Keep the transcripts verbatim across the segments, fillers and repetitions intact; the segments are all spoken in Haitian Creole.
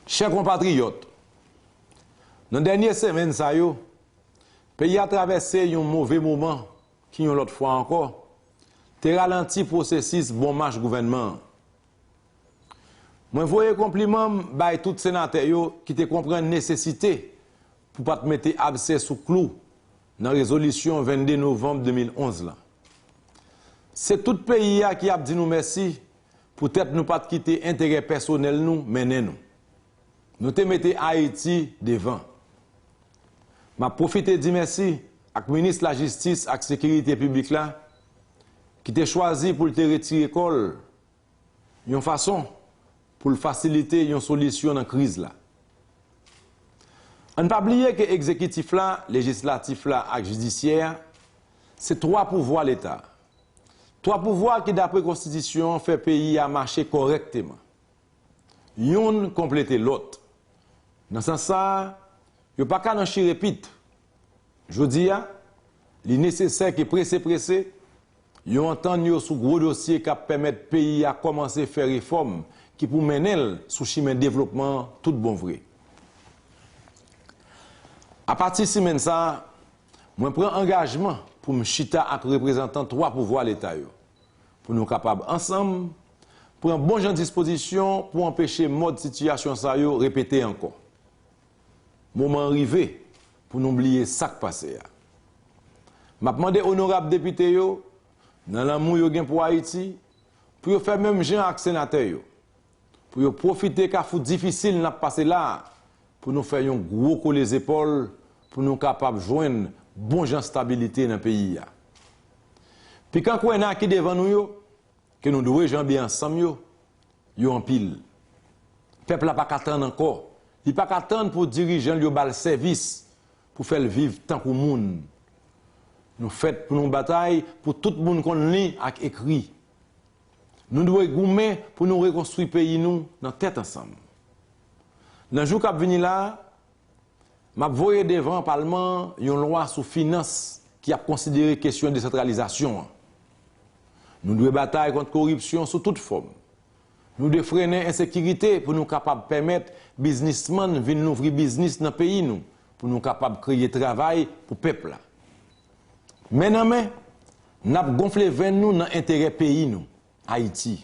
Chè konpatriyòt, nan dènye semèn sa yo, peyi a travèse yon move moman ki, yon lòt fwa ankò, te ralanti pwosesis bon mach gouvènman an. Mwen voye konpliman m bay tout senatè yo ki te konprann nesesite pou pa t mete abse sou klou nan rezolisyon vennde novanm de mil onz lan. Se tout peyi a ki ap di nou mèsi poutèt nou pa t kite enterè pèsonèl nou mennen nou. Nou te mete Ayiti devan. M ap pwofite di mèsi ak minis lajistis ak sekirite piblik la ki te chwazi pou l te retire kò l yon fason pou l fasilite yon solisyon nan kriz la. Ann pa bliye ke egzekitif la, lejislatif la ak jidisyè a, se twa pouvwa Leta. Twa pouvwa ki, dapre konstitisyon an, fè peyi a mache kòrèkteman. Youn konplete lòt. Nan sans sa a, yo pa ka nan chire pit. Jodi a, li nesesè ke prese prese, yo antann yo sou gwo dosye k ap pèmèt peyi a kòmanse fè refòm ki pou mennen l sou chimen devlopman an tout bon vre. Apati simèn sa a, mwen pran angajman pou m chita ak reprezantan twa pouvwa Leta yo, pou nou kapab ansanm pran bon jan dispozisyon pou anpeche mòd sitiyasyon sa yo repete ankò. Moman an rive pou nou bliye sa k pase a. M ap mande onorab depite yo, nan lanmou yo gen pou Ayiti, pou yo fè menm jan ak senatè yo, pou yo pwofite kafou difisil n ap pase la a, pou nou fè yon gwo kole zepòl, pou nou kapab jwenn bon jan stabilite nan peyi a. Pikan kwena ki devan nou yo, ke nou dwe janbe ansanm yo, yo anpil. Pèp la pa ka tann ankò. Li pa ka tann pou dirijan l yo ba l sèvis, pou fè l viv tankou moun. Nou fèt pou nou batay pou tout moun konn li ak ekri. Nou dwe goumen pou nou rekonstwi peyi nou nan tèt ansanm. Nan jou k ap vini la a, m ap voye devan palman an yon lwa sou finans ki ap konsidere kesyon desantralizasyon an. Nou dwe batay kont koripsyon sou tout fòm. Nou dwe frennen ensekirite pou nou kapab pèmèt biznismann vin louvri biznis nan peyi nou, pou nou kapab kreye travay pou pèp la. Men nan men, n ap gonfle venn nou nan enterè peyi nou, Ayiti.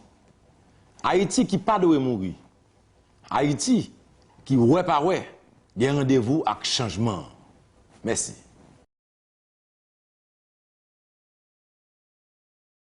Ayiti ki pa dwe mouri. Ayiti ki, wè pa wè, gen randevou ak chanjman an. Mèsi.